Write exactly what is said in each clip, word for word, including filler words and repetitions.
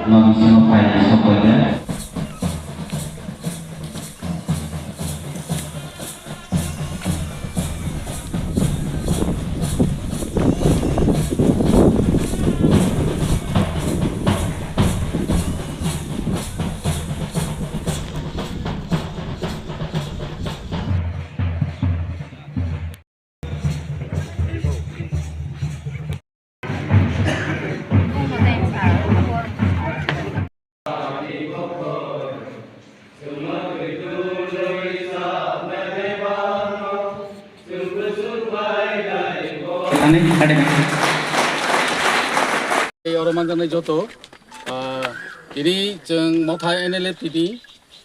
Ano bisingo phainai sok bai khe. Ani, ade. Ei oro manjaknai joto, ah, tini chwng motha N L F T ni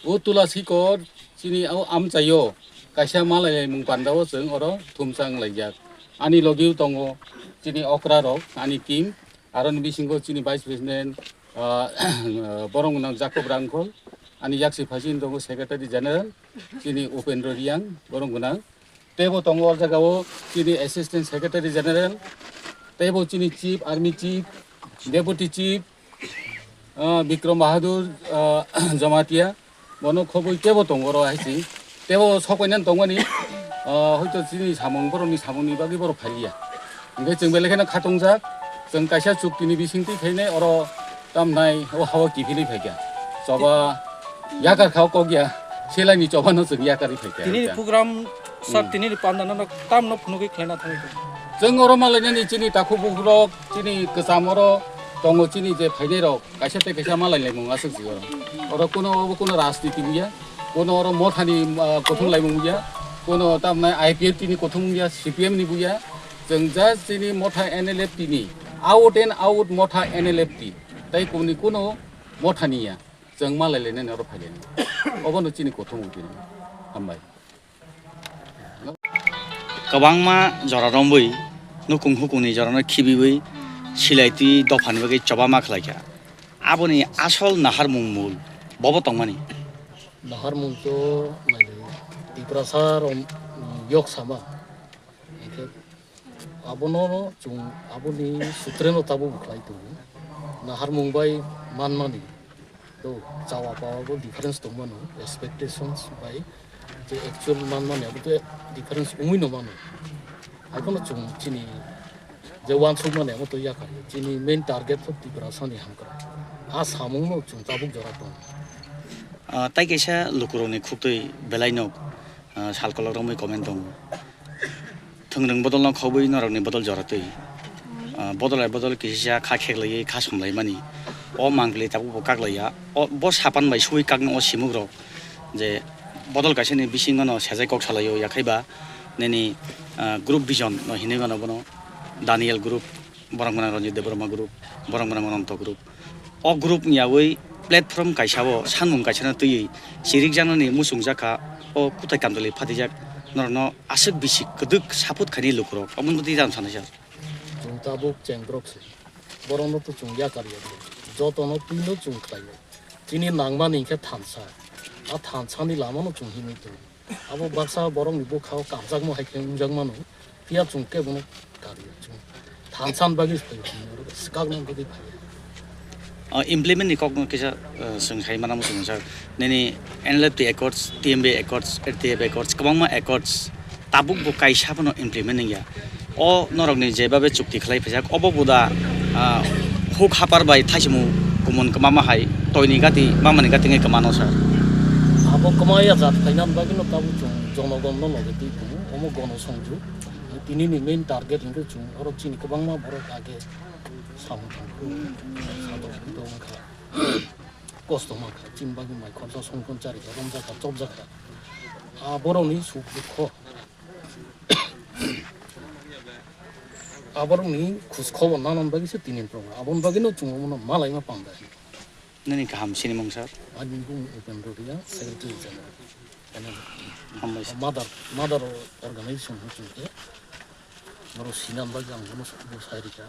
o Tula Sikor chini o amchaio kaisa malai mung pandao chwng oro thumsa wnglaijak. Ani logio tongo chini okra rok, ani team, aroni bisingo chini vice president, ah, borok gwnang Jacob Rangkhol, ani yaksi phaising tongo secretary general, chini Upendra Riang, borok gwnang. Teibo tongo o jagao chini Assistant Secretary General, teibo chini Chief, Army Chief, Deputy Chief, ah, Bikram Bahadur, ah, Jamatia, bono khobwi teibo tongo oro hai se. Teibo sokphainani tongmani, ah, hoito chini samung borokni samungni bagwi borok phaiya. Hingke chwng belai kheno khatungjak, chwng kaisa chuktini bisingtwi khainai oro tamnai o hao kiphilwi phaikha. Choba yakar khao kok ya, selaini chobano chwng yakarwi phaikha. Tini program sir, hmm, tini panda no tamno phunugwi khlaina thangwi. Chwng oro malainani chini takhuk bukhurok, chini kwcham oro tongo chini je phainai rok, kaisa tei kaisa malai laimung aswk si oro. Oro kuno obo kuno rajniti buya, kuno oro mothani, ah, kothom laimung buya, kuno tamnai I P F T ni kothom buya, C P M ni buya. Chwng just chini motha N L F T ni, out and out motha N L F T. Tai kuni kuno motha niya. Chwng malai lainani oro phailaini. Obono chini kothom wngtini. Hambai. Kwbangma jora rombwi nukung hukungni jorano khibiwi silaitwi dophani bagwi choba ma khlaikha. Aboni asol naharmung mul bobo tongmani. Naharmung to naidi Tiprasa rom yok sama. Hingke abono chwng aboni sutreno tabuk khlai tongo. Naharmung bai manmani to chawa pawa bo difference tongmano, expectations bai je actual manmani abo to difference wngwi no mano. Abono chwng chini je wansukmani abo to yakar chini main target to Tiprasani hamkra. A samungno chwng tabuk jora tongo. Ah, tai kaisa lukurokni khuktwi belai nok, ah, sal kolok romwi comment tongo. Thwngrwng bodolno khobwi norokni bodol joratwi, ah, bodol bai bodol kisa kha kheklaiwi kha somlaimani. O mangpili tabukbo kaklaiya. O, bo sapan bai suwi kakno o simukrok je bodol kaisani bisingono sejai kok salaio, yakhaiba nini, ah, group vision no hinwi mano bono Daniel group. Borok gwnang Ranjit Debbarma group, borok gwnang Ananto group. O group ni yawi platform kaisa o sanmung kaisa no twiwi chirikjaknani muchungjak kha. O kwtai kamchwlwi phatijak norokno aswk bisi kwdwk support khainai lukurok, omono twi tamo sanai sir. Chwng tabuk chengbrok se. Borokno to chwng yakar ya. Jotono twino chwng khlaio. Chini nangmani hinkhe thansa. A thansani lamano chwng hinwi tongo. Abo baksa borokni bwkhao kamjakma hai khe wngjakmano, phiya chwng kebono karwi chwng thansan bagwi phaio, swkakna bagwi phaio. O implement ni kokno kisa, eh, chwng sai manamo chwng sak. Nini N L F T Accords, T M B Accords, L T F Accords, kwbangma Accords, tabuk bo kaisa phano implement wngya. O norokni jebabe chukti khlai phaijak, obo boda, ah, huk hapar bai thaichimung kumun kwmama hai toini gati mamani gati wngwi kwmano sir. Abo kwmaya jat khlainani bagwino tabuk chwng jonogonno loge twi tongo, omo gono songju. Tini ni main target hwnkhe chwng oro chini kwbangma borok age samung tangkhu, satok wngkha, kosto mankha, chini bagwi mai khorsa songkon charikha, romjakha, chopjakha. A borokni suk dukho. Aborokni khus khobor nanan bagwi se tini program. Aboni bagwino chwng omono malaima pangda. Nini kaham sinimung sir? Ani bung Upendra Riya, Secretary General. Hambai sir. Mother, mother organization hwn chwng khe. Borok sinan bagwi ang bono sai rikha.